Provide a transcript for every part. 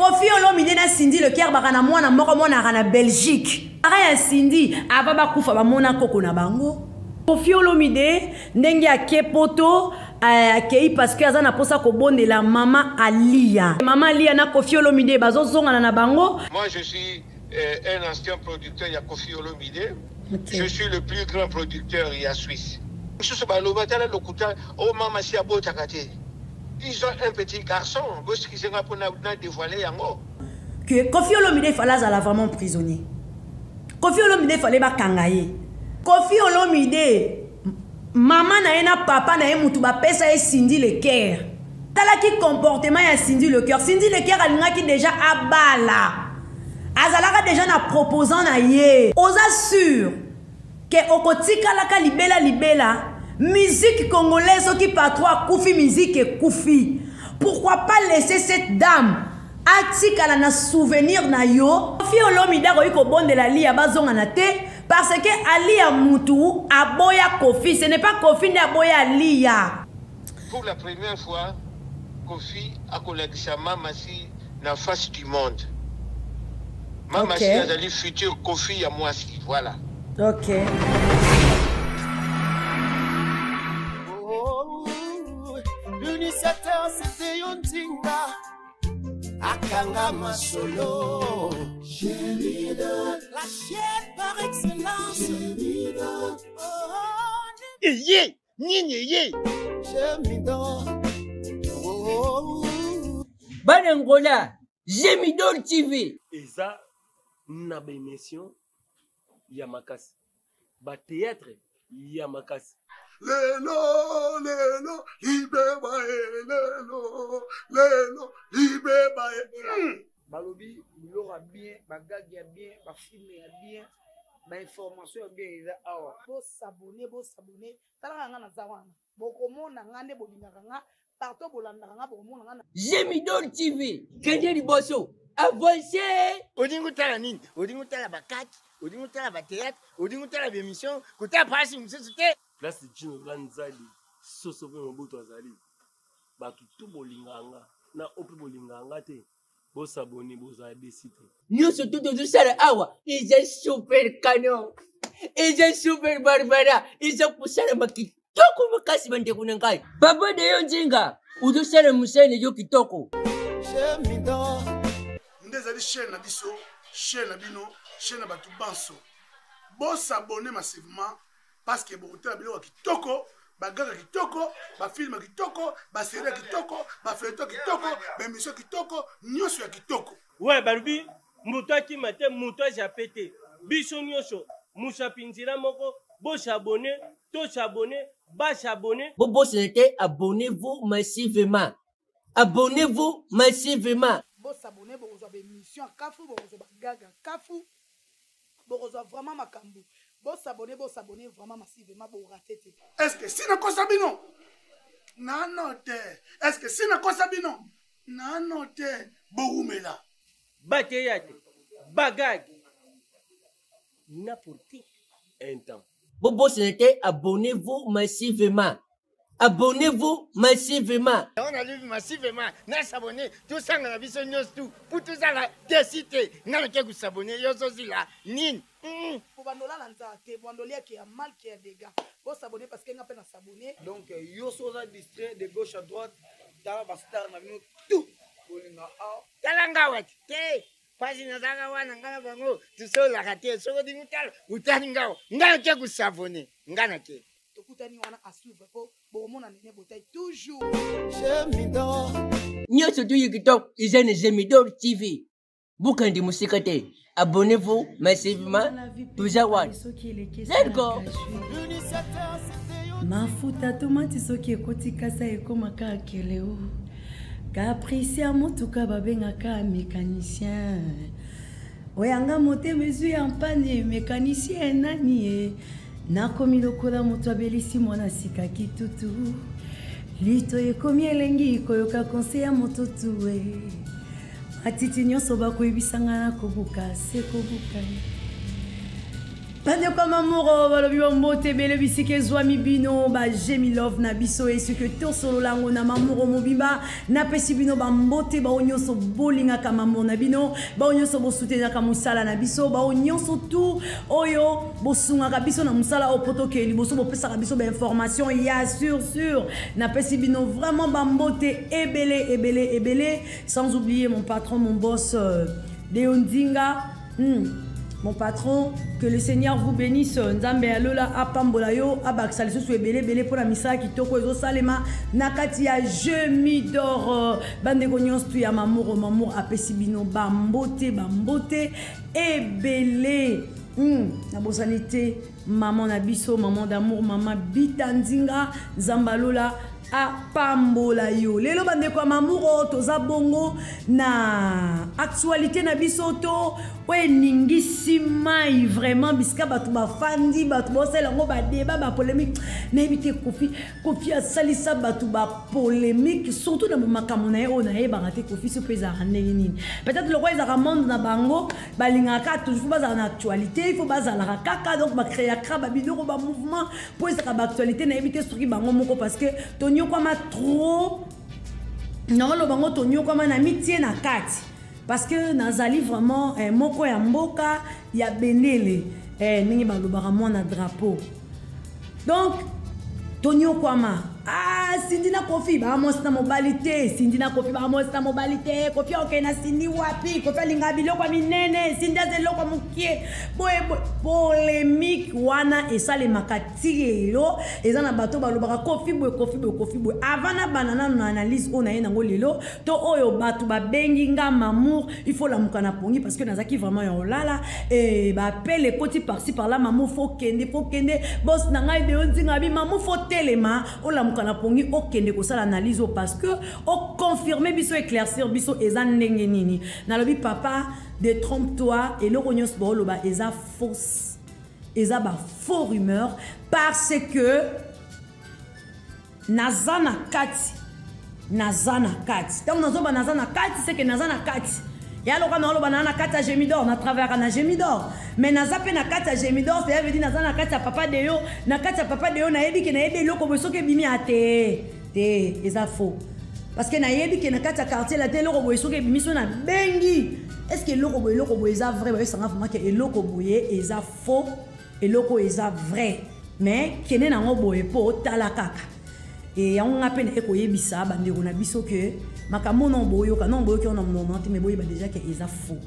Koffi Olomide na Cindy Le Cœur baka na mwana moko mwana aka na Belgique. Aka ya Cindy ava bakufa bamona koko na bango. Koffi Olomide ndenge ake poto eh, akei parce que aza na posa kobondela mama Aliya. Mama Aliya na Koffi Olomide bazozongana na bango. Moi je suis euh, un ancien producteur ya Koffi Olomide. Okay. Je suis le plus grand producteur ya Suisse. Misusu baloba tala lokuta oh mama si abotaka te. Ils ont un petit garçon, bosikise nga pona na dévoiler yango. Que Koffi Olomide fallait azala vraiment prisonnier. Koffi Olomide fallait bakanga ye. Koffi Olomide mama na ye na papa na ye mutu bapesa ye Cindy Le Cœur. Talaki comportement ya Cindy Le Cœur. Cindy Le Cœur alingaki déjà abala. Azalaka déjà na proposant na ye. Oza sûr ke okotikalaka libela libela musique congolaise soki patron akufi musique ekufi. Pourquoi pas laisser cette dame atikala na souvenir na yo? Koffi Olomide akoki kobondela Aliya bazongana te parce que Aliya mutu aboya Koffi, ce n'est pas Koffi nde aboya Aliya. Pour la première fois, Koffi akolakisa Mama si na face du monde. Mama okay. si azali futur Koffi ya mwasi, voilà. Ok. Oh, l'initiateur c'était yo Nzinga akanga masolo la chaîne par excellence oh, eye nini eye bana ngola Gemidor TV eza na ba émission ya makasi ba théâtre ya makasi lelo lelo libeba e lelo lelo libeba e hmm. Balobi biloko ya bien, ba gag ya bien, ba film ya bien, ba information ya bien eza awa. Bo s'abonner, bo s'abonner. Talaka nga naza wana. Bokomona nga nde bolingaka nga partout bolandaka nga bokomona nga. Gemidor TV kende liboso avance. Olingi otala nini? Olingi otala bakati? Olingi otala ba théâtre? Olingi otala ba émission? Kotala pasi mosusu te. Place Djino Nzali soso mpe Mobutu azali bato tu bolingaka nga na oyo mpe bolingaka nga te bo s'abonner bozala desi te. Nyonso tu tozosala awa eza super canon eza super barbara eza kosalama kitoko makasi bandeko na ngai papa de yo nzinga ozosala mosala na yo kitoko nde ezali chaîne na biso chaîne na bino chaîne na bato banso bosabonne massivement parce que bokotala biloko ya kitoko bagaka kitoko bafilme ya kitoko baserie ya kitoko bafeuilleton kitoko baémission kitoko nyonso ya kitoko we balobi moto akima te moto ajape te biso nyonso mosapi nzela moko bosabone tosabone basabone bobosana te abonnez-vous massivement abonnez-vous massivement bosabone bokozwa baémission ya kafu bokozwa bagaga kafu bokozwa vraiment makambo bosabone bosabone vraiment massivement borate te est ce que si nakosa bino nano te est ce que si nakosa bino nano te bowumela bateyate bagage n'importe un temps bobosana te abonnez-vous massivement abonnez-vous massivement yango nalobi massivement na s'abonner tosangana biso nyonso tu mpo tozala desi te nga nake kosabonne yo ozozila nini mm. bobanda olala nzala te bobanda olia ke ya mal ke ya dégâts bosabonne parce que nga mpe na s'abonne donc yo so oza distrait de gauche à droite tala bastar na bino tout bolinga awa tala nga wati te pasi nazalaka wana nga na bango tosololaka te soki olingi otala otali nga nga nake kosabonne nga nake tokutani wana à suivre po bokomona nene botai toujours nyonso tuyi kitoko eza na Gemidor TV bokende mosika te abonnez-vous massivement toza wana let's go mafuta tomati soki ekoti kasa ekomaka keleo caprice ya motuka babengaka mécanicien oyanga motema ezwi ya mpani mécanicien nani ye Nakomi lokola moto abelisi mwana sika kitutu lito ekomi elengi koyoka conseil ya moto tue matiti nyonso bakoyebisa ngai nakobuka se kobuka. Bandeko ya Mamuro balobi bambote ebele bisika ezwami bino ba Jemi Love na biso esike tosolola yango na Mamuro mobimba. Napesi bino bambote bao nyonso bolingaka Mamuro na bino, bao nyonso bosutenaka mosala na biso, bao nyonso tout oyo bosungaka biso na mosala oyo po tokende liboso, bopesaka biso ba information ya sur sur. Napesi bino vraiment bambote ebele ebele ebele, sans oublier mon patron, mon boss, Deo Nzinga. Mon patron, que le Seigneur vous bénisse. Nzambe ya lola apambola yo, abakisa lisusu ebele ebele pona misala kitoko ezosalema na kati ya Jemi d'or. Bandeko nyonso tu ya Mamuro, Mamuro apesi bino bambote, bambote ebele. Nabosani te maman na biso, maman d'amour, maman Bita Nzinga, Nzambe ya lola apambola yo. Lelo bandeko ya Mamuro toza bongo na actualité na biso to oyo eningisi mai vraiment bisika bato bafandi, bato bosala yango ba débat, ba polémique. Nayebi te Kofi, Kofi asalisa bato ba polémique surtout na makambo na ye oyo nayebaka te Kofi soki ezalaka ndenge nini. Peut-être lokola ezalaka monde na bango, balingaka toujours bazala na actualité, il faut bazalaka kaka, donc ba créaka ba biloko, ba mouvement po ezalaka ba actualité. Nayebi te soki bango moko, parce que tonyokwama trop, naoloba bango tonyokwama na mitie na kati, parce que nazali vraiment moko ya mboka ya bendele, ndenge balobaka mwana drapeau. Donc tonyokwama. Ah, Cindy na Kofi ba mwasi na mobali te, Cindy na Kofi ba mwasi na mobali te. Kofi okei na Cindy wapi? Kofi alinga biloko ya minene, Cindy aza eloko ya mokie. Boye boye polémique wana esalemaka ti lelo, eza na bato balobaka Kofi boye, Kofi boye, Kofi boye. Avant na bana nanu na analyse oyo na ye nango lelo to oyo bato babengi nga Mamour, il faut lamuka na pongi parce que nazaki vraiment ya olala et ba appel ekoti par-ci par-là. Mamour faut kende, faut kende, boss na ngai Deo Nzinga bi Mamour faut telema olamuka na pongi okende kosala analyse oyo parce que o confirmer biso, éclaircir biso eza ndenge nini. Nalobi papa, détrompe-toi, eloko nyonso baoloba eza fausse, eza ba faux rumeur, parce que naza na kati, naza na kati. Ntango nazoba naza na kati, c'est que naza na kati ya loka naoloba na na kati ya Gemidor, na travaillaka na Gemidor, mais naza mpe na kati ya Gemidor, cela veut dire naza na kati ya papa Deo, na kati ya papa Deo nayebi ke nayebi eloko boye soki ebimi ya te te eza faux, parce que nayebi ke na kati ya quartier la te eloko boye soki ebimi so nabengi est ce que eloko boye, eloko boye eza vrai, bayesanga vraiment ke eloko boye eza faux, eloko eza vrai, mais kende nango boye po otala kaka. E yango nga mpe naye koyebisa bandeko na biso ke makambo non boyoka, non boyoki wana monoko te, mais boyeba déjà ke eza faux.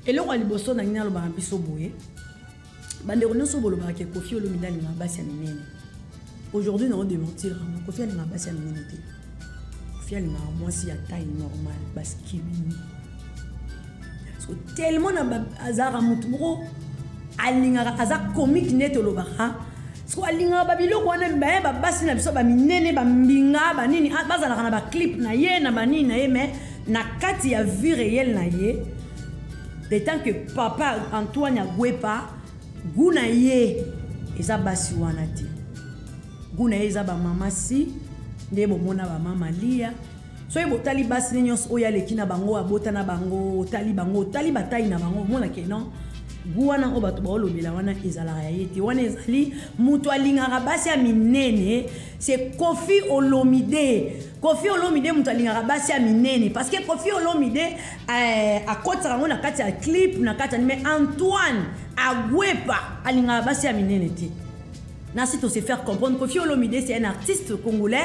Eloko ya liboso na ngai nalobaka biso boye, bandeko nyonso bolobaka ke Kofi Olomide alingaka basi ya minene, aujourd'hui nao démentir yango. Kofi alingaka basi ya minene te. Kofi alingaka mwasi ya taille normale, baskibini, parce que tellement na azalaka motu moko alingaka, aza comique neti olobaka siko alingaka babiloko wana baye babasi na biso baminene, bambinga banini, bazalaka na baclip na ye na banini na ye, mais na kati ya vie réelle na ye, tant que papa Antoine Agwepa, gu na ye eza basi wana te, gu na ye eza bamama si nde bomona bamama lia. Soki botali basi ne nyonso oyo aleki na bango, abota na bango, otali bango, otali batai na bango, omonake non, gu wana oyo bato baolobela wana ezalaka ya ye te. Wana ezali moto alingaka basi ya minene, c'est Kofi Olomide. Kofi Olomide moto alingaka basi ya minene, parce que Kofi Olomide akotisaka yango na kati ya clip, na kati ya, mais Antoine Agwepa alingaka basi ya minene te. Nasi to se faire comprendre, Kofi Olomide, c'est un artiste congolais,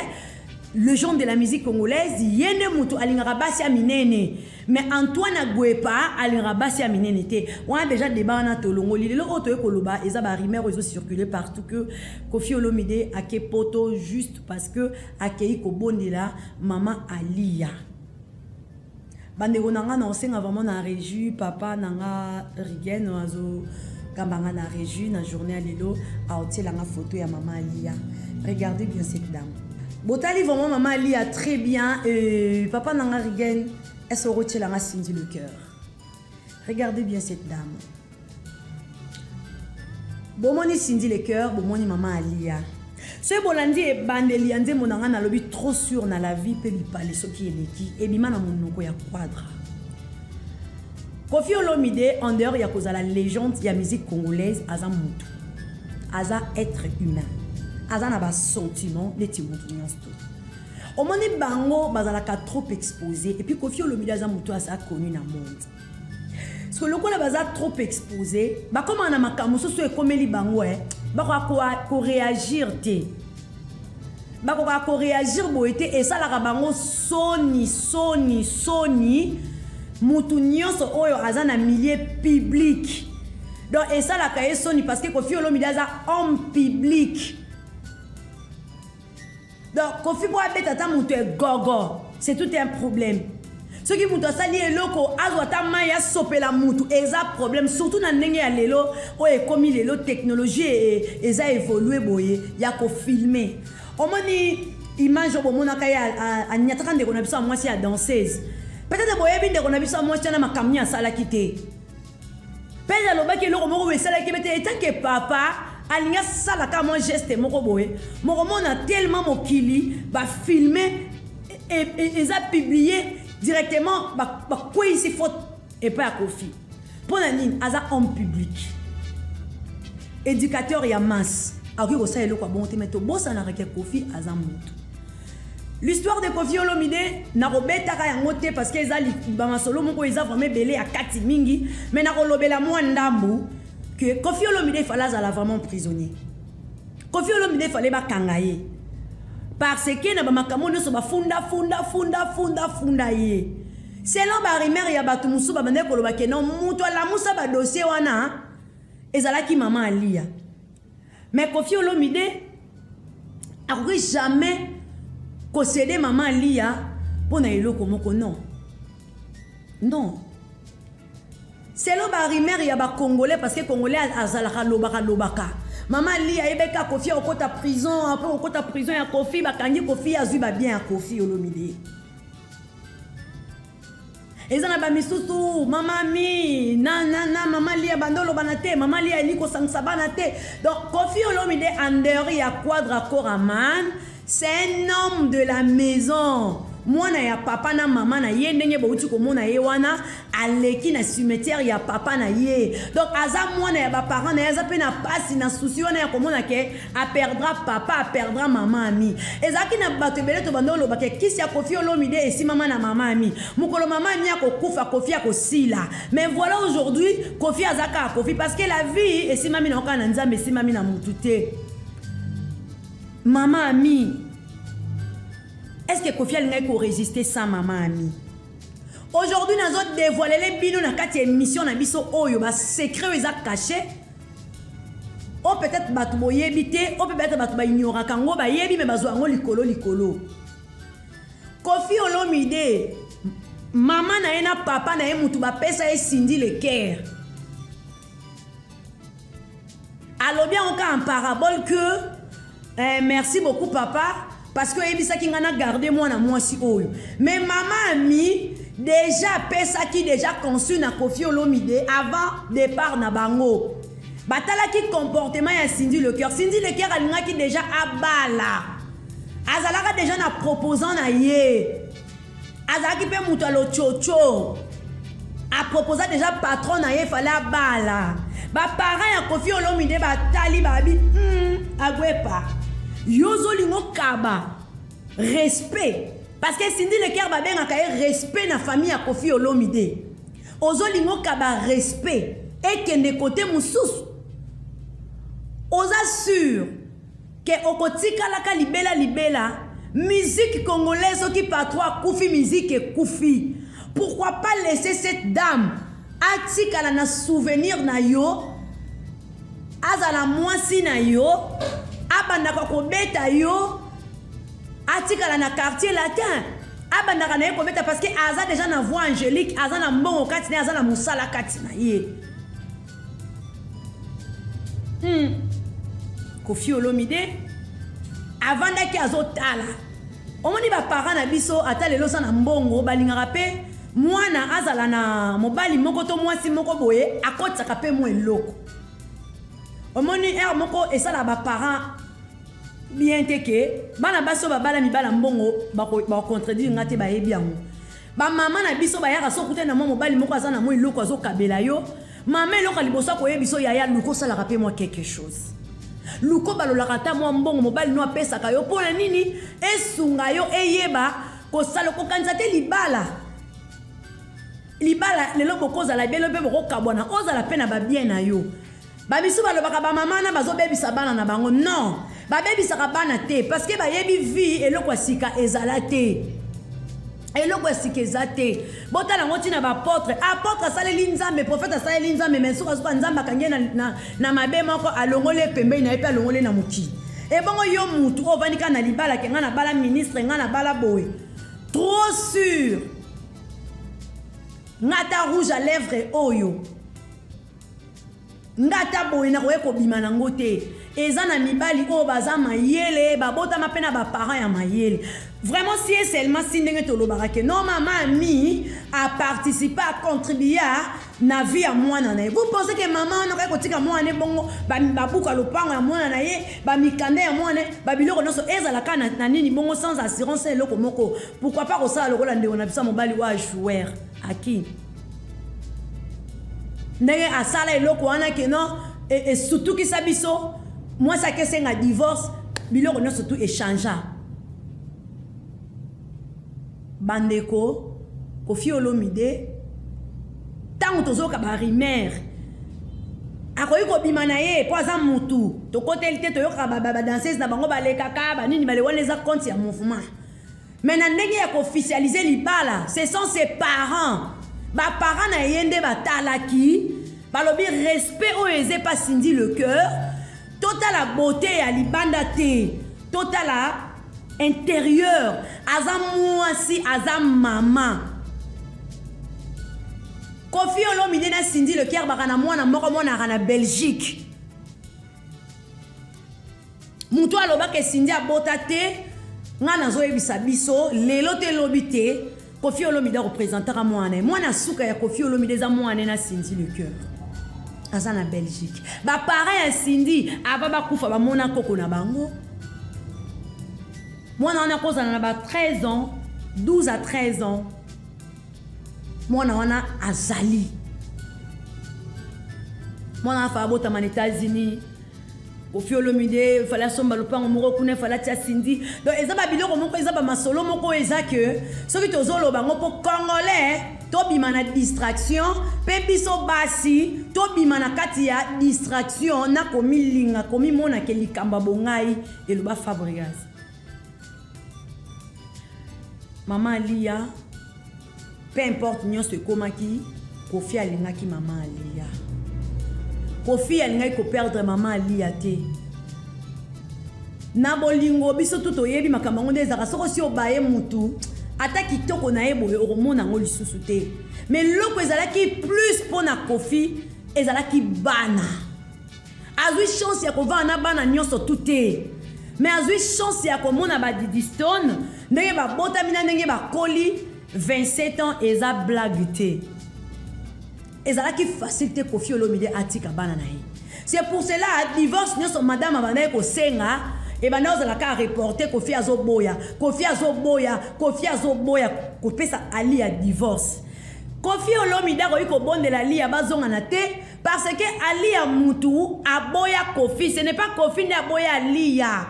légende de la musique congolaise, ye nde moto alingaka basi ya minene, mais Antoine Agwepa alingaka basi ya minene te. Wana déjà débat wana tolongoli. Lelo oyo toye koloba eza ba rumeur oyo ezocircule partout que Kofi Olomide ake poto juste parce que akei kobondela mama Alia. Bandeko na nga, na osenga vraiment na régie, papa na nga Rigen azokamba nga na régie na journée ya lelo, aotielanga photo ya mama Alia. Regardez bien cette dame, botali vraiment mama Alia très bien. Papa na nga Rigen, est-ce okotielanga Cindy le cœur? Regardez bien cette dame, bomoni Cindy le cœur, bomoni mama Alia. Soki bolandi ebandeli ya nzembo na ngai, nalobi trop sûr na la vie mpe bipale soki eleki ebima na monoko ya quadra. Koffi Olomide en dehors ya kozala légende ya musique congolaise aza mutu. Aza être humain. Aza na ba sentiments neti mutu nyonso to. Omoni bango bazalaka trop exposé et puis Koffi Olomide aza mutu aza connu na monde. Parce que lokola baza trop exposé, bakoma na makambo mosusu ekomeli bango eh, bakoka ko réagir te. Bakoka ko réagir boye te esalaka bango soni soni soni mutu nyonso oyo aza na milieu public. Donc esalaka ye soni parce que Koffi Olomide aza homme public. Donc Koffi po abeta ata mutu egogo, c'est tout un problème. Soki mutu asali eloko azwa ata mai asopela mutu eza problème, surtout na ndenge ya lelo oyo ekomi lelo technologie eza évoluer boye ya ko filmer. Omoni image oyo bomonaka ye anyataka ndeko na biso ya mwasi ya danseuse. Peut-être boyebi ndeko na biso ya mwasi wana makambo nini asalaki te. Mpe alobaki eloko moko boye esalaki ye te, etant que papa alingi asala kaka mwa geste moko boye, mokomona tellement mokili ba filmer eza publier directement bakweyisi faute epai ya Koffi. Mpo na nini? Aza homme public, éducateur ya masse, akoki kosala eloko ya bongo te, mais tobosanaka ke Koffi aza moto. L'histoire de Koffi Olomide nakobetaka yango te parce que eza ba masolo moko eza vraiment ebele ya kati mingi, mais nakolobela mwa ndambu que Koffi Olomide il fallait azala vraiment prisonnier. Koffi Olomide il fallait bakanga ye parce que na ba makambo nyonso bafunda funda funda funda funda ye. Selon ba rumeur ya bato mosusu babandaki koloba ke non, moto alamusa ba dossier wana ezalaki mama Alia. Mais Koffi Olomide akoki jamais kosede mama Alia mpo na eloko moko, non. Non. Selon ba rumeur ya ba Congolais, parce que Congolais azalaka lobaka lobaka. Mama Alia ayebeka Koffi okota prison, après okota prison ya Koffi, bakangi Koffi azwi ba bien ya Koffi Olomide. Eza na ba misusu, mama mi, na, na, na, mama Lia bando loba na te, mama Lia elingi kosangisa bana te. Donc Koffi Olomide en dehors ya Quadra Koraman, c'est un homme de la maison. Mwana ya papa na mama na ye ndenge bouti komona ye wana aleki na cimetière ya papa na ye. Donc aza mwana ya ba parents na ye, aza pe na pasi na souci wana ya komona ke a perdra papa, a perdra mama ami. Ezalaki na bato ebele to bando loba ke kisi ya Koffi Olomide esimama na mama ami. Mokolo mama ami akokufa, Koffi akosila. Mais voilà aujourd'hui Koffi azaka Koffi parce que la vie esimami na oka na Nzambe, esimami na mutu te. Mama ami, est-ce que Koffi alingaki ko résister sans mama ami? Aujourd'hui nazo dévoiler les bino na kati émission na biso oyo ba secret eza caché. O peut-être bato boyebi te, o peut-être bato ba ignoraka ngo bayebi mais bazwa ngo likolo likolo. Koffi Olomide mama na ye na papa na ye mutu bapesa ye Cindy Le Cœur. Alobi yango kaka en parabole que merci beaucoup papa parce que oyebisaki nga na garder mwana mwasi oyo. Mais mama ami déjà apesaki déjà conçu na Koffi Olomide avant départ na bango. Batalaki comportement ya Cindy Le Cœur. Cindy Le Cœur alingaki déjà abala. Azalaka déjà na proposant na ye. Azalaki pe mutu alochocho. A proposa déjà patron na ye fallait abala. Ba parents ya Koffi Olomide batali babi, agwepa. Yozo lingo kaba respect parce que Cindy Le Cœur babengaka ye respect na famille ya Koffi Olomide. Ozo lingo kaba respect ekende côté mususu. Oza sûr que okotikalaka libela libela musique congolaise soki patron akufi musique ekufi. Pourquoi pas laisser cette dame atikala na souvenir na yo, azala mwasi na yo, abandaka kobeta yo, atikala na quartier latin, abandaka na ye kobeta parce que aza déjà na voix angélique, aza na mbongo kati na ye, aza na mosala kati na ye. Koffi Olomide avandaki azotala. Omoni ba parents na biso ata lelo oza na mbongo balingaka pe mwana azala na mobali moko to mwasi moko boye akotisaka pe mwa eloko. Omoni heure moko esala ba parents bien te ke bana basi oyo babala mibala mbongo bako contredire nga te bayebi yango. Bamama na biso bayaka so okutani na mwa mobali moko aza na mwa eloko azokabela yo, mama eloko ya liboso akoyebi so yaya luka osalaka mpe mwa quelque chose, luka obalolaka ata mwa mbongo mobali no apesaka yo mpo na nini esunga yo eyeba kosala. Kokanisa te libala libala lelo bokozala belo mpe bokokabwana, ozala mpe na babien na yo. Bamisu balobaka bamama na bazobebisa bana na bango. Non, babebisaka bana te parce que bayebi vie, eloko ya sika ezala te, eloko ya sika eza te. Botala yango ntina baapôtre, apôtre asaleli Nzambe, prophète asaleli Nzambe, mais sukasuka Nzambe akangi ye na, na, na mabe moko, alongoli ye pembeni na ye mpe alongoli ye na mokili. Ebongo yo mutu oyo ovandi kaka na libala ke ngai nabala ministre, ngai nabala boye, trop sûr nga ata rouge à lèvre oyo nga ata boye nakoki kobima nango te. Eza na mibali oyo baza mayele, babotama mpe na baparent ya mayele. Vraiment, si et seulement si ndenge tolobaka ke non, mama Ami aparticipe, acontribua na vie ya mwana na ye, vous pensez que mama wana akoki kotika mwana ne bongo babuka lopango ya mwana na ye, bamikanda ya mwana, babiloko nyonso ezalaka na, na nini bongo sans assurance eloko moko? Pourquoi pas kosala lokola ndeko na biso ya mobali oyo ajouer aki ndenge asala eloko wana ke non, esutukisa biso, mwasi akesenga divorce, biloko nyonso tu echangea. Bandeko, Koffi Olomide, ntango tozoyoka barumeur akoki kobima na ye mpo aza mutu tokoteli te, toyokaka badanseuse na bango balekaka banini bale wana, eza compte ya mouvement. Mais na ndenge ya koofficialize libala, ce sont ses parents, baparent na ye nde batalaki, balobi respect oyo eza epa Cindy Le Cœur, totala beauté ya libanda te, totala intérieur, aza mwasi, aza mama. Koffi Olomide na Cindy Le Cœur baka na mwana moko, mwana aka na Belgique. Moto alobaka Cindy abota te, ngai nazoyebisa biso lelo te lobi te, Koffi Olomide akopresentaka mwana ye. Mwana suka ya Koffi Olomide eza mwana na Cindy Le Cœur, aza na Belgique. Baparent ya Cindy ava bakufa bamona koko na bango. Mwana wana akozala na ba 13 ans, 12 à 13 ans. Mwana wana azali mwana afa abotama na États-Unis. Koffi Olomide fallait asomba lopango moko kuna, fallait atia Cindy. Donc eza babiloko moko, eza bamasolo moko oyo eza ke soki tozoloba yango mpo congolais tobima na distraction, mpe biso basi tobima na kati ya distraction na komilinga komimona ke likambo ya bongai eloba Fabregas. Mama Alia, peu importe nyonso ekomaki, Koffi alingaki mama Alia. Koffi alingaki koperdre mama Alia te na bolingo. Biso tu toyebi makambo yango nde ezalaka, soki osi obaye mutu, ata kitoko na ye boye okomona yango lisusu te. Mais eloko ezalaki plus mpo na Koffi ezalaki bana. Azwi chance ya kovanda na bana nyonso tu te, mais azwi chance ya komona badidi Stone ndenge babotami na ndenge bakoli. 27 ans eza blague te, ezalaki facile te Koffi Olomide atika bana na ye. C'est pour cela divorce nyonso madame abandaki kosenga ebanda ozala kaka reporte, Koffi azoboya, Koffi azoboya, Koffi azoboya kopesa Ali ya divorce. Koffi Olomide akoki kobondela Ali ya bazongana te parce que Ali ya mutu aboya Koffi, ce n'est pas Koffi nde aboya Aliya,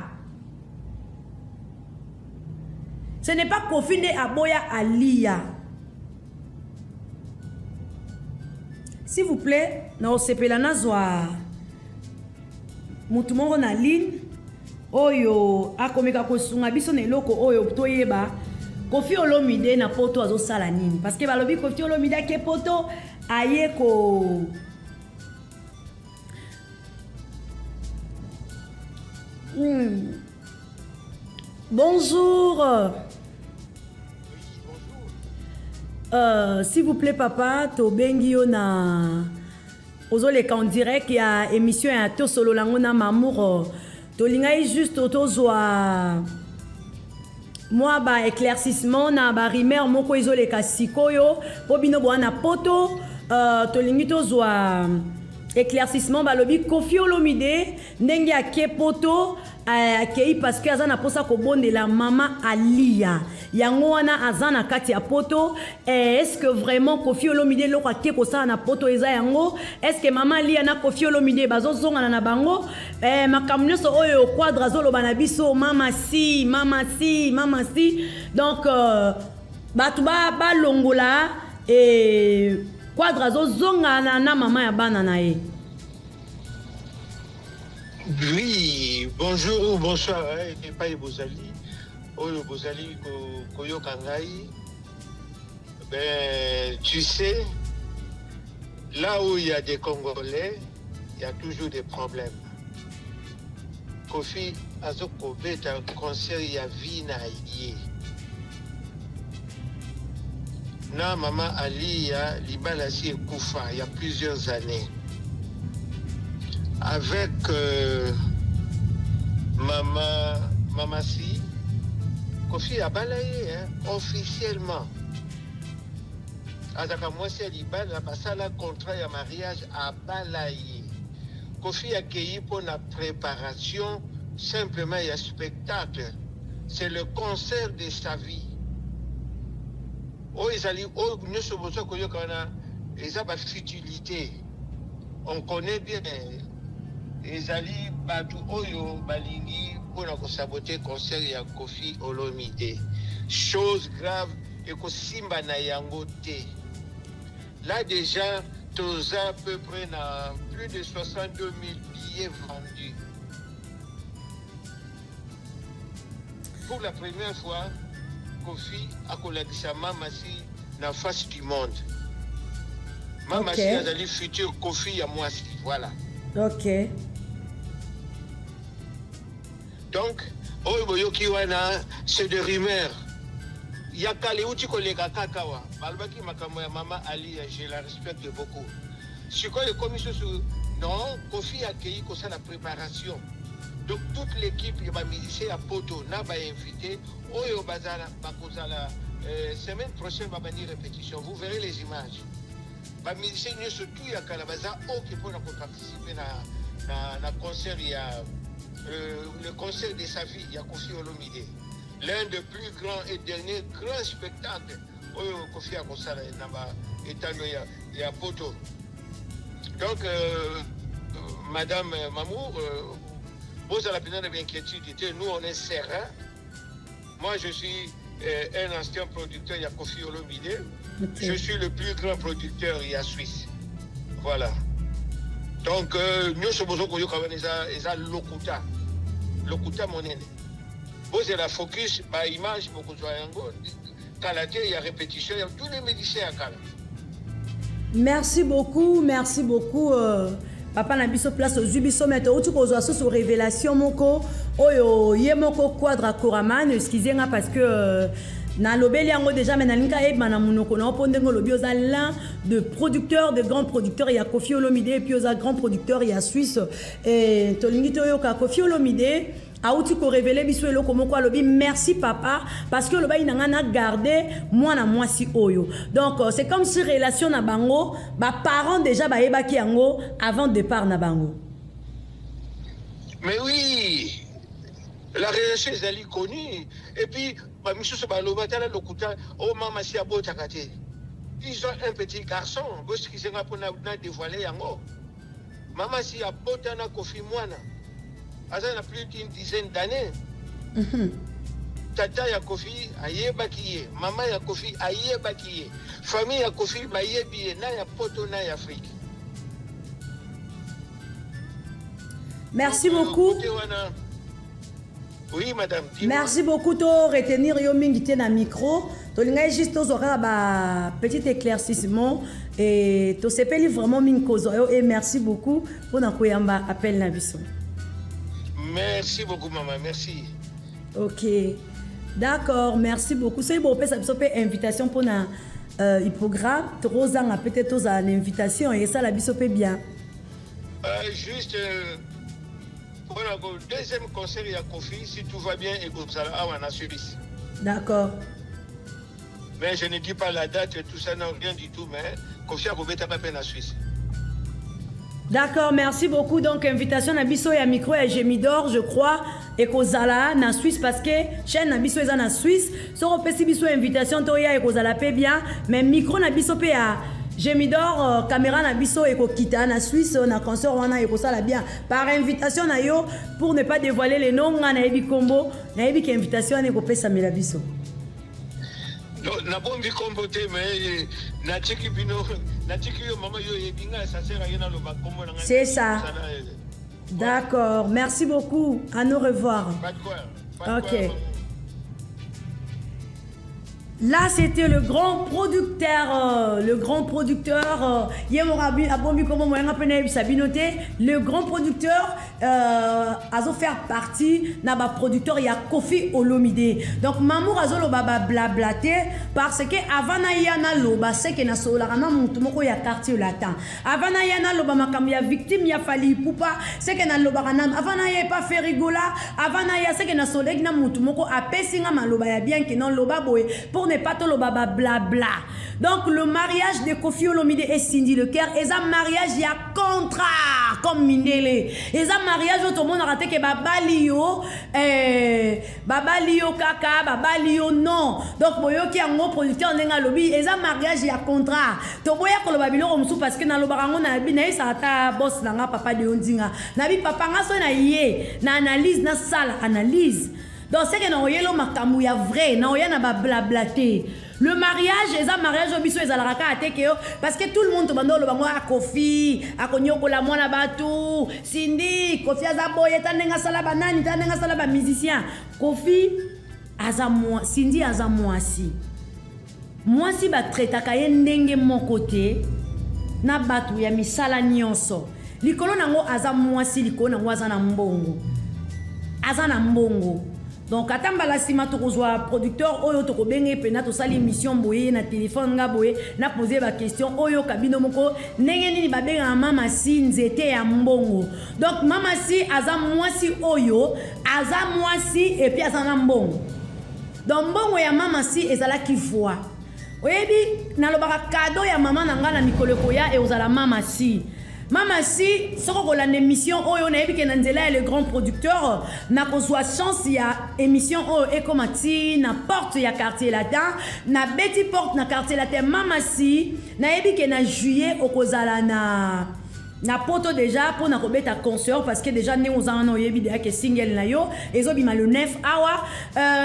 ce n'est pas Koffi nde aboya Aliya. S'il vous plaît, naosepela nazwa mutu moko na ligne oyo akomeka kosunga biso na eloko oyo toyeba Koffi Olomide na poto azosala nini, parce que balobi Koffi Olomide ake poto aye ko Bonjour. S'il vous plaît papa, tobengi yo na ozoleka en direct ya émission ya tosolola yango na Mamour. Tolingai juste tozwa mwa ba éclaircissement na ba rumeur moko ezoleka sikoyo mpo bino boa na poto. Tolingi tozwa Éclaircissement balobi Koffi Olomide ndenge ake poto eh, akei parce que aza na posa kobondela mama Aliya yango wana aza na kati ya poto eh, est-ce que vraiment Koffi Olomide eloko ake kosala na poto eza yango? Est-ce que mama Aliya na Koffi Olomide bazozongana na bango? Eh, makambo nyonso oyo Quadra azoloba na biso mama si mama si mama si donc euh, bato balongola ba eh, Quadra azozongana na mama ya bana na ye. Oui, bonjour ou bonsoir, hein, epai bozali, oyo bozali koyoka ngai. Ben, tu sais, là où il y a des Congolais, il y a toujours des problèmes. Koffi azokobeta concert ya vie na ye. Na mama Aliya libala si ekufa il y a plusieurs années. Avec euh, mama mama si Koffi abala ye hein, officiellement. Azaka mwasi ya libala basala contrat ya mariage abala ye. Koffi akei mpo na préparation simplement ya spectacle. C'est le concert de sa vie. Oyo ezali oyo nyonso boza koyoka wana eza ba futilité. On connaît bien ezali bato oyo balingi mpona kosabote concert ya Koffi Olomide. Chose grave ekosimba na yango te. Là déjà toza à peu près na plus de 62 000 billets vendus. Pour la première fois, Koffi akolakisa Mama Si na face du monde. Mama Si azali futur Koffi ya mwasi, voilà. Ok. Donc, oyo boyoki wana, c'est des rumeurs. Ya kala euti koleka kaka wa. Balobaki makambo ya mama Aliya, je la respecte beaucoup. Sikoyo ekomi susu non, Koffi akei kosala préparation. Donc toute l'équipe ya ba musiciens ya poto na ba invités oyo bazala bakozala euh, semaine prochaine babandi répétition. Vous verrez les images. Ba musiciens nyonso tout ya kala baza ok mpona koparticiper na, na, na concert ya euh, le concert de sa vie ya Koffi Olomide. L'un des plus grands et derniers grands spectacles oyo Koffi akosala na ba etando ya, ya poto. Donc euh, madame Mamour, euh, bozala mpenza na bainquiétude te, nous on est serein. Moi je suis euh, un ancien producteur ya Koffi Olomide. Okay. Je suis le plus grand producteur ya Suisse. Voilà. Donc euh, nyonso bozo koyoka wana eza, eza lokuta. Lokuta monene. Bozela focus ba image bokozwa yango kala te ya répétition ya tous les musiciens ya kala. Merci beaucoup, merci beaucoup. Euh, papa na biso place ozwi biso mais touti kozwa susu révélation moko oyo ye moko Quadra Koraman, excusez nga parce que euh, nalobeli yango déjà mais nalingi ayeba na monoko na yo mpo ndenge olobi oza l'un de producteur de grand producteur ya Koffi Olomide et puis oza grand producteur ya Suisse et tolingi toyoka Koffi Olomide auti korévéler biso eloko moko alobi merci papa parce que olobaki na ngai na garde mwana mwasi oyo. Donc euh, c'est comme si relation na bango ba parents déjà bayebaki yango avant départ na bango. Mais oui, la relation ezali connue. Et puis bamisusu baloba tala lokuta oh mama si abotaka te. Ils ont un petit garçon, bosikise nga mpo na dévoiler yango. Mama si abota na Koffi mwana aza na plus d'une dizaine d'années. Tata ya Koffi ayebaki ye, mama ya Koffi ayebaki ye, famille ya Koffi bayebi ye na ya poto na ya Afrique. Merci Donc, beaucoup. Côté wana. Oui, madame. Merci beaucoup to retenir yo mingi te na micro. Tolingai juste tozwa kaka ba petit éclaircissement et tosepeli vraiment mingi kozwa yo et merci beaucoup mpona koyamba appel na biso. Merci beaucoup maman, merci. Ok. D'accord, merci beaucoup. Soki bopesa biso mpe invitation mpona euh, hippogramme tokozanga peut-être tozala na invitation esala biso mpe bien. Euh, juste euh, pour le deuxième concert ya Koffi, si tout va bien, ekozala awa na Suisse. D'accord. Mais je ne dis pas la date, tout ça, non, rien du tout, mais Koffi akobeta mpe na Suisse. D'accord, merci beaucoup. Donc, invitation na biso ya micro ya Gemidor, je crois, ekozala na Suisse parce que chaîne na biso eza na Suisse. Soko pesi biso invitation to ya ekozala pe bien, mais micro na biso pe ya Gemidor euh, caméra na biso ekokita na Suisse na concert wana ekosala bien. Par invitation na yo pour ne pas dévoiler les noms nga nayebi kombo, nayebi ke invitation wana ekopesamela biso. Nabombi kombo te, mais eh, natiki bino, natiki yo mama, yo oyebi ngai, ça sert à rien naloba kombo na ngai. C'est ça. Eh. D'accord, merci beaucoup, à nous revoir. Pas de quoi, pas de Ok. quoi, maman. Là, c'était le grand producteur, le grand producteur, ye moko abombi kombo moyen nga mpe nayebisa bino te, le grand producteur azo faire partie na ba producteur ya Koffi Olomide. Donc Mamour azoloba ba blabla te parce que avant na ya naloba, c'est que nasololaka na mutu moko ya Quartier Latin. Avant na ya naloba makambo ya victime ya Fally Ipupa, c'est que nalobaka na avant na ya epa Ferrigola, avant na ya, c'est que nasololaki na mutu moko apesi nga maloba ya bien que non loba boye pour ne pas toloba ba blabla. Donc le mariage de Koffi Olomide et Cindy Le Cœur est un mariage ya contrat comme mindele. Est un mariage où tout le monde a raté que babali yo, babali yo kaka, babali yo non. Donc boyo ki yango producteur ndenga lobi, est un mariage ya contrat. To boya koloba biloko musu parce que na loba yango na bi na yesa ata boss na nga papa de ondinga. Na bi papa nga so na ye na analyse na sala analyse. Donc c'est que na oyelo makambu ya vrai, na oya na ba blabla te. Le mariage, eza mariage oyo biso ezalaka kaka te ke yo, parce que tout le monde tobanda oloba ngo, ah, Koffi, akonyokola mwana bato, Cindy, Koffi aza boye, ta ndenge asala ba nani, ta ndenge asala ba musicien. Koffi aza mwa, Cindy aza mwasi. Mwasi ba traitaka ye ndenge moko te na bato ya misala nyonso. Likolo nango aza mwasi, likolo nango aza na mbongo. Aza na mbongo. Donc ata mbala nsima tokozwa producteur oyo tokobenge mpena tosali émission boye na téléphone nga boye na poser ba question oyo kabino moko ndenge nini babengaka mama si nzete ya mbongo. Donc mama si aza mwasi oyo aza mwasi et puis aza na mbongo. Donc mbongo ya mama si ezalaki voix. Oyebi nalobaka cadeau ya mama na nga na mikolo ekoya e ozala mama si. Mama si soko kolanda émission oyo nayebi ke na nzela ya le grand producteur nakozwa chance ya émission oyo ekoma ti na porte ya Quartier Latin, na beti porte na Quartier Latin. Mama si nayebi ke na juillet okozala na poto déjà pour na kobeta concert parce que déjà ndenge oza wana oyebi déjà ke single na yo ezobima le 9 awa,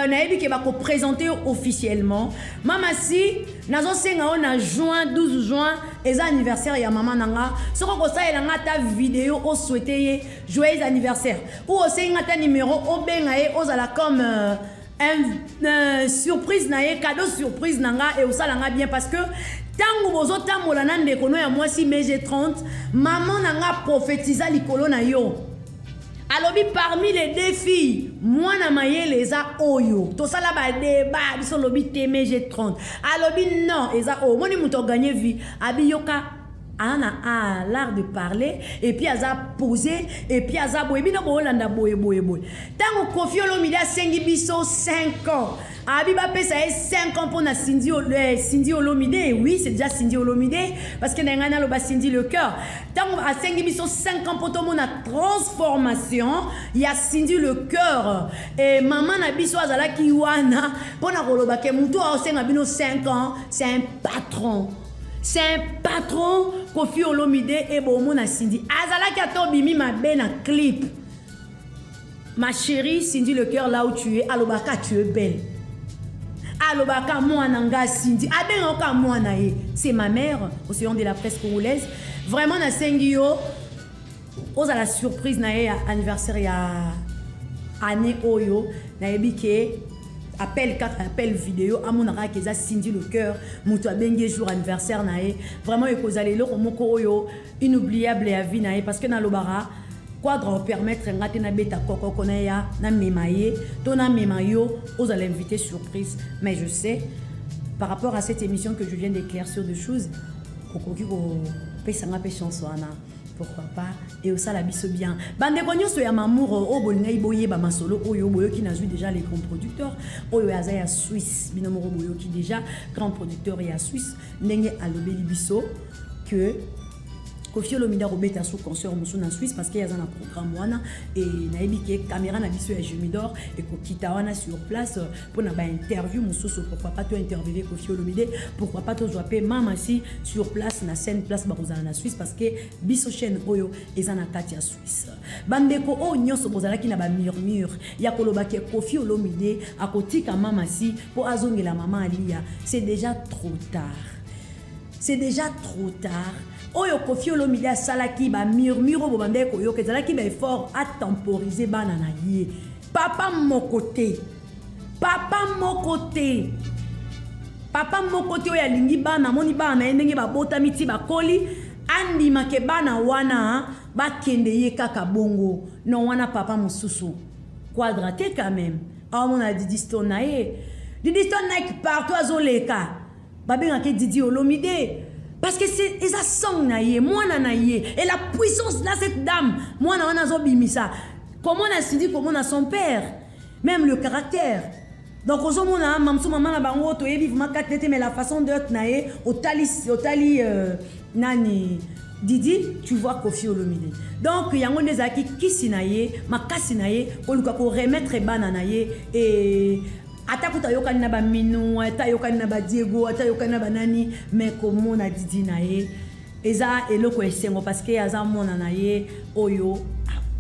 nayebi ke bako présenter officiellement. Mama si nazosenga yo na juin, 12 juin eza anniversaire ya mama nanga, soko kosalela nga ta vidéo o souhaiter ye joyeux anniversaire ou osenga ta numéro obenga ye ozala comme un surprise na ye, cadeau surprise nanga et osala nga bien parce que tangu bozotambola na ndeko no ya mwasi MG 30, maman nanga prophétisa likolo na yo. Alobi parmi les deux filles, mwana mayele eza oyo. Tosala ba débat, biso lobi te MG 30. Alobi non, eza oyo. Moni muto gagner vie, abi yoka ana a l'art de parler et puis aza poser et puis aza boye bino bolanda boye boye boye. Tango Koffi Olomide asengi biso 5 ans. Abi ba pesa ye 5 ans pour na Cindy Cindy Olomide. Oui, c'est déjà Cindy Olomide parce que na ngana loba Cindy le cœur. Tango asengi biso 5 ans pour tout monde transformation, il y a Cindy le cœur et maman na biso azala ki wana pour na koloba ke mutu a senga bino 5 ans, c'est un patron. C'est un patron Koffi Olomide et bon na Cindy. Azala ki ato bimi mabe na clip. Ma chérie Cindy le cœur là où tu es, alobaka tu es belle. Alobaka mwana nga Cindy, abenga ka mwana ye. C'est ma mère au sillon de la presse congolaise. Vraiment na sengi yo oza la surprise na ye anniversaire ya année oyo na yebi ke appel kaka appel vidéo amonaka ke eza Cindy le cœur moto abengi jour anniversaire na ye. Vraiment ekozala eloko moko oyo inoubliable ya vie na ye parce que nalobaka quadre permettre nga te na beta kokoko na ya na mema ye to na mema yo ozala invité surprise. Mais je sais par rapport à cette émission que je viens d'éclaircir de choses okoki kopesa nga pe chance wana. Pourquoi pas? Et au sala biso bien. Bande nyonso ya mamour o bolingai boye ba masolo oyo boyoki na zui déjà les grands producteurs oyo aza ya Suisse bino moko boyoki déjà grand producteur ya Suisse ndenge alobeli biso que Koffi Olomide akobeta sous concert mosusu na Suisse parce que aza na programme wana et nayebi ke caméra na biso ya Jumidor ekokita wana sur place mpona ba interview mosusu. Pourquoi pas to interviewer Koffi Olomide, pourquoi pas tozwa mpe Mama Si sur place na scène, place bakozala na Suisse, parce que biso chaîne oyo eza na kati ya Suisse. Bandeko oyo nyonso bozalaki na bamurmure ya koloba ke Koffi Olomide akotika Mama Si mpo azongela mama Alia, c'est déjà trop tard, c'est déjà trop tard. Oyo Koffi Olomide asalaki, bamurmure oyo bobandaki koyoka ezalaki baeffort atemporiser bana na ye. Papa moko te, papa moko te, papa moko te oyo alingi bana, amoni bana na ye ndenge babotami ti bakoli, andimake bana wana bakende ye kaka bongo. Non, wana papa mosusu Quadra te quand même. Aomona Didi Stone na ye, Didi Stone Nike partout azoleka, babengaka Didi Olomide parce que c'est eza sang na ye, mwana na ye. Et la puissance là, cette dame, mwana wana azobimisa komona Sidi, komona son père, même le caractère. Donc ozomona mamso, mama na bango toyebi vraiment kati te, mais la façon d'être na ye, otali, otali nani, Didi, tu vois Koffi Olomide. Donc yango nde ezalaki kisi na ye, makasi na ye, koluka koremettre bana na ye. E ata kuta ayokani na baminu, ata ayokani na badiego, ata ayokani na banani, mais komona Didi na ye eza eloko esengo, parce que aza mwana na ye oyo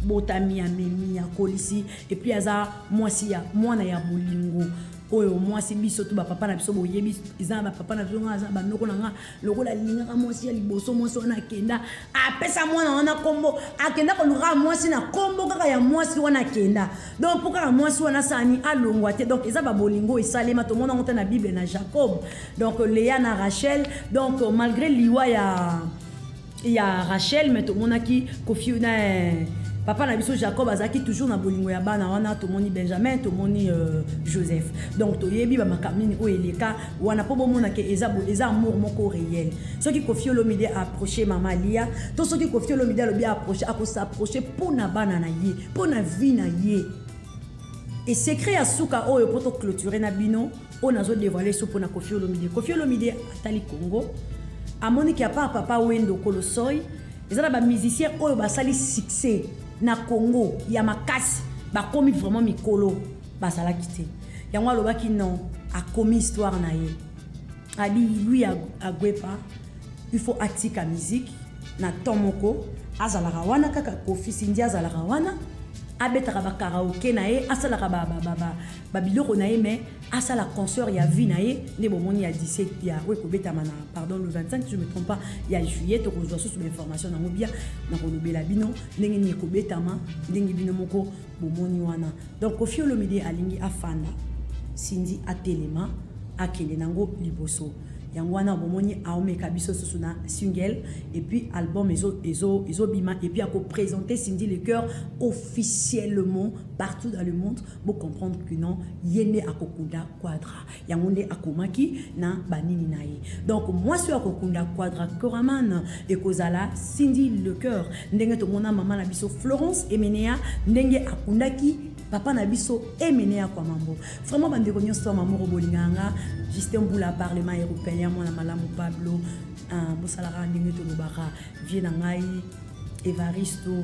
abotami, amemi, akolisi. Et puis aza mwasi ya mwana ya bolingo oyo mwasi biso to bapapa na biso boyebi, eza na bapapa na biso. Nga aza banoko na nga lokola alingaka mwasi ya liboso, mwasi wana akenda, apesa mwana wana nkombo, akenda koluka mwasi na nkombo kaka ya mwasi wana akenda. Donc mpo kaka mwasi wana asani alongwa te. Donc eza babolingo esalema, tomona yango te na Bible na Jacob, donc Léa na Rachel. Donc malgré liwa ya Rachel, mais tomonaki Koffi na papa na biso Jacob azalaki toujours na bolingo ya bana wana. Tomoni Benjamin, tomoni Joseph. Donc toyebi bamakambo nini oyo eleka wana mpo bomona ke eza amour moko réel. Soki Koffi Olomide approche mama Alia, to soki Koffi Olomide alobi approche, akosapproche mpo na bana na ye, mpo na vie na ye. E secret ya suka oyo mpo toclôture na bino, oyo nazodévoile so mpona Koffi Olomide. Koffi Olomide atali Congo, amoniki à part Papa Wendo Kolosoy, eza na bamusicien oyo basali succès na Congo ya makasi, bakomi vraiment mikolo, bazalaki te. Yango alobaki non, akomi histoire na ye, abi lui Agwepa, il faut atika musique na temps moko. Azalaka wana kaka Koffi, Sindi azalaka wana, abetaka bakaraoke na ye, asalaka babiloko na ye, mais asala concert ya vie na ye nde bomoni ya 17 ya oyo ekobetama na, pardon, le 25, si je me trompe pas, ya juillet. Tokozwa susu bainformation nango bia na kolobela bino ndenge nini ekobetama, ndenge bino moko bomoni wana. Donc Koffi Olomide alingi afanda, Sindi atelema, akende nango liboso. Yango wana bomoni aomeka biso susu na single et puis album ezobima ezo, ezo et puis akoprésenter Cindy Le Cœur officiellement partout dans le monde. Bocomprendre que non, ye nde akokunda Quadra. Yango nde akomaki na banini na ye. Donc mwasi oyo akokunda Quadra Koraman ekozala Cindy Le Cœur, ndenge tomona mama na biso Florence Emenea, ndenge akundaki papa na biso Emenea kwa mambo. Vraiment, bandeko nyonso ya mamoko bolingaka nga, Justin Mbula, Parlement européen, mwana malamu Pablo, bosalaka ndenge tolobaka. Vie na ngai Evaristo,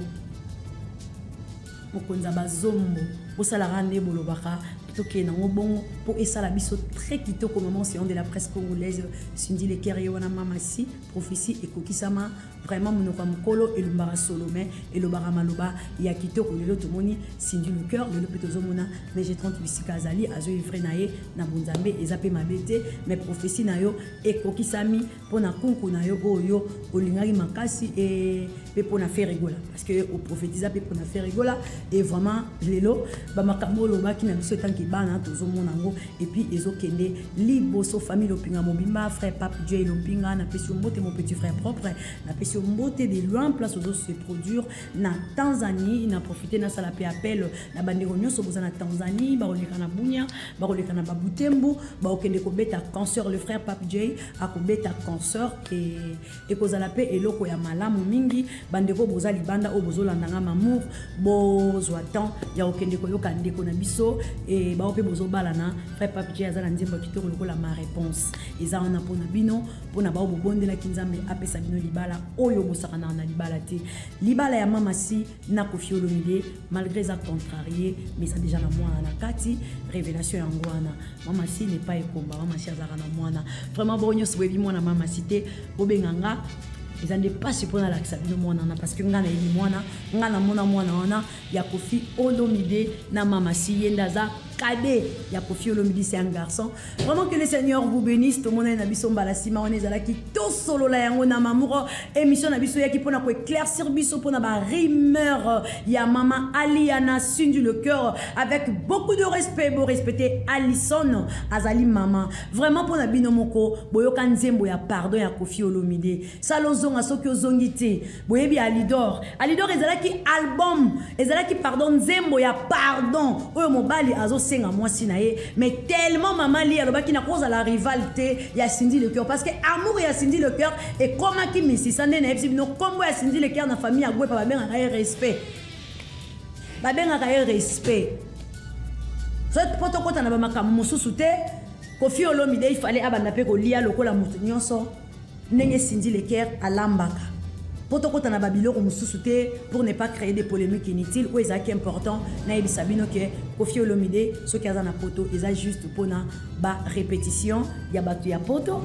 mokonzi ya bazombo, bosalaka nde bolobaka, tokende nango bongo mpo esala biso très kitoko. Maman séant de la presse congolaise, Cindy Le Cœur, ye wana Mama Si. Prophétie ekokisama vraiment. Monoko ya mokolo elumbaka solo, mais elobaka maloba ya kitoko. Lelo tomoni Cindy Le Cœur, lelo mpe tozomona mg 30 bisika azali, azoevre na ye na bonzambe, eza mpe mabe te. Mais prophétie na yo ekokisami mpona kunku na yo oyo olingaki makasi, e mpe mpona Ferre Gola, parce que oprophétisa mpe mpona Ferre Gola. Et vraiment lelo bamakambo olobaki na biso etanke bana, tozomona yango et puis ezokende liboso. Famille Lopinga mobimba, frère Pape Dieu Lopinga, napesi yo mbote, mon petit frère propre, napesi yo mbote de loin, place ozo se produire na Tanzanie. Na profite nasala mpe appel na bandeko nyonso boza na Tanzanie, bakoleka na Bunia, bakoleka na Babutembo, bakokende kobeta concert. Le frère Pape J akobeta concert e ekozala mpe eloko ya malamu mingi. Bandeko boza libanda oyo bozolandanga, mamour, bozwa temps ya kokende koyoka ndeko na biso e bao mpe bozobalana. Frère Pape J aza na nzembo ya kitoko lokola ma réponse. Eza wana mpona bino, mpona bao bobondelaki Nzambe apesa bino libala oyo bosakanaka na libala te. Libala ya Mama Si na Koffi Olomide malgré eza contrarié mais eza déjà na mwana na kati, révélation yango wana. Mama Si n'est pas ekomba, Mama Si azalaka na mwana. Vraiment bo nyonso boyebi mwana Mama Si te, bobenga nga eza nde mpasi mpo nalakisa bino mwana wana parce que nga nayebi mwana, nga namona mwana wana ya Koffi Olomide na Mama Si, ye nde aza cadet ya Koffi Olomide, c'est un garçon. Vraiment que le Seigneur vous bénisse. Tomonani na biso mbala sima wana ezalaki tosolola yango na Mamour. Émission na biso yaki pona ko éclaircir biso pona ba rumeur ya mama Aliana Cindy le cœur avec beaucoup de respect, bo respecter Alison azali mama. Vraiment pona bino moko boyoka nzembo ya pardon ya Koffi Olomide. Salo zonga soki ozongi te. Boyebi Alidor. Alidor ezalaki album, ezalaki pardon nzembo ya pardon oyo mobali azosenga mwasi na ye, mais tellement mama Li alobaki na kozala rival te ya Cindy le cœur parce que amour ya Cindy le cœur ekomaki misisa nde nayebisi bino kombo ya Cindy le cœur na famille ya Gwepa babengaka ye respect. Babengaka ye respect. Soki po tokota na ba makambo mosusu te, Koffi Olomide il fallait abanda pe kolia lokola moto nyonso. Ndenge Cindy Le Cœur alambaka po tokota na ba biloko mosusu te pour ne pas créer des polémiques inutiles oyo ezalaki important nayebisa bino ke Koffi Olomide soki aza na poto eza juste mpona ba répétition ya bato ya poto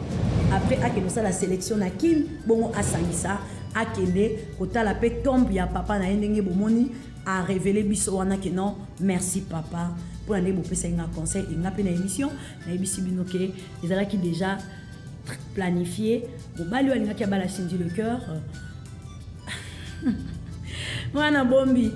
après akende kosala sélection na Kin bongo asangisa akende kotala pe tombe ya papa na ye ndenge bomoni a révéler biso wana ke non merci papa mpona ndenge bopesaki nga conseil e nga mpe na émission nayebisi bino ke ezalaki déjà planifié mobali oyo alingaki abala Cindy le cœur mwana bombi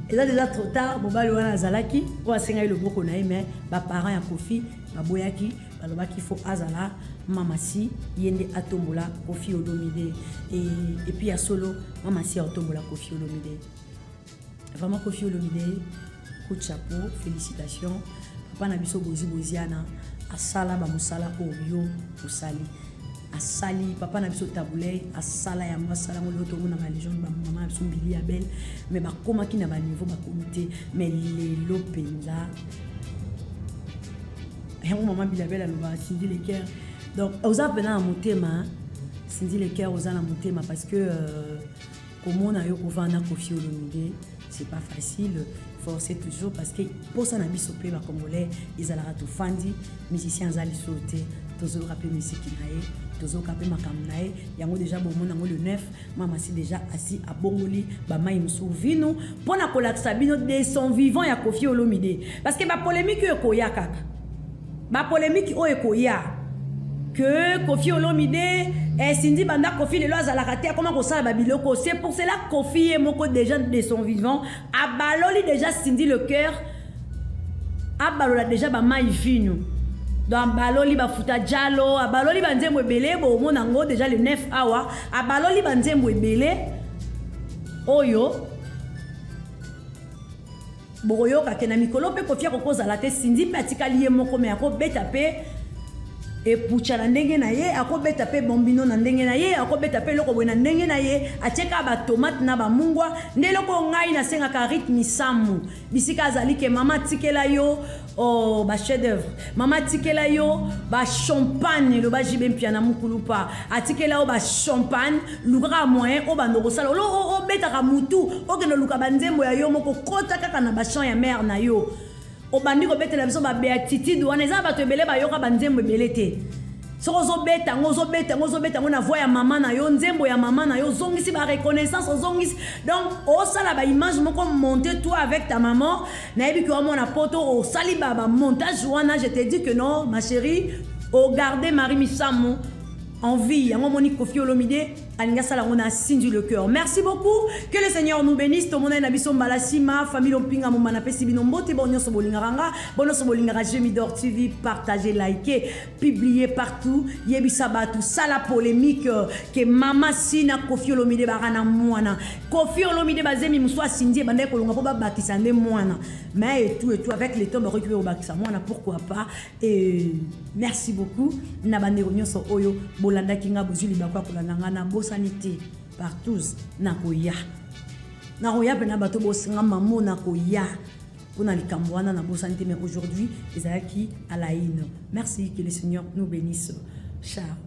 eza déjà trop tard mobali wana azalaki oyo asengaki loboko na ye mais baparent ya Koffi baboyaki balobaki fo azala Mama Si ye nde atombola Koffi Olomide et puis ya solo Mama Si atombola Koffi Olomide. Vraiment Koffi Olomide coup de chapeau, félicitations papa na biso Bozi Boziana asala ba musala oyo osali asali papa na biso Tabuley asala yango asala yango lelo tomona ba légende ba mama na biso Mbili ya Belle mais bakomaki na ba niveau bakomi te mais lelo mpenza yango mama Mbili ya Belle alobaka Cindy le cœur donc oza mpenza na motema Cindy le cœur oza na motema parce que komona yo kovanda Koffi Olomide c'est pas facile, forcer toujours parce que posa na biso pe ba congolais ezalaka tofandi musicien aza lisusu te tozoyoka pe misiki na ye tozoyoka pe makambo na ye yango déjà bomona yango le 9 mama si déjà asi abongoli ba mai mosusu vino mpona kolakisa bino de son vivant ya Koffi Olomide parce que ba polémique oyo ekoya kaka ba polémique oyo ekoya que Koffi Olomide eh, Cindy banda Koffi lelo azalaka te akoma kosala ba biloko c'est pour cela Koffi ye moko déjà de son vivant abaloli déjà Cindy le cœur abalola déjà ba mai vino donc abaloli bafuta jalo abaloli banzembo ebele bomona yango déjà le 9 awa abaloli banzembo ebele oyo bokoyoka ke na mikolo mpe Koffi akokozala te Cindy mpe atikali ye moko me akobeta mpe epucha na ndenge na ye akobeta mpe bombino na ndenge na ye akobeta mpe eloko boye na ndenge na ye atie kaka batomate na bamungwa nde eloko ngai nasengaka rythme samu bisika azali ke mama atikela yo oh, ba chef d'œuvre mama atikela yo ba champagne eloba jibe mpiana mukulupa atikela yo ba champagne lukaka moyen obanda kosala olo obetaka mutu okende oluka banzembo ya yo moko kota kaka na bachamp ya mare na yo obandi kobetela biso ba beatitude wana eza bato ebele bayoka banzembo ebele te soki ozobeta yango ozobeta yango ozobeta yango na voix ya mama na yo nzembo ya mama na yo ozongisi ba reconnaissance ozongisi donc osala ba image moko monte toi avec ta maman nayebi ke omona poto osali ba ba montage wana je te dis que non ma chérie ogarde Marie Misamu en vie yango omoni Koffi Olomide alingi asala yango na Cindy le cœur. Merci beaucoup, que le Seigneur nous bénisse. Tomonani na biso mbala sima famille Lompinga moma napesi bino mbote bon nyonso bolingaka nga bon nyonso bolingaka Gemidor TV partagez, likez, publiez partout yebisa bato sala polémique ke mama si na Koffi Olomide baka na mwana Koffi Olomide bazemi mosusu asindi ebandaki kolonga mpo babakisa nde mwana mais et tout avec le temps bakoki mpe kobakisa mwana pourquoi pas. Et merci beaucoup na bandeko nyonso oyo bolandaki nga bozwi libaku ya kolanda nga nabosani te partout nakoya nakoya mpena bato bosinga mamo nakoya. mpona likambo wana nabosani te, mais aujourd'hui ezalaki à la une. Merci, que le Seigneur nous bénisse. Ciao.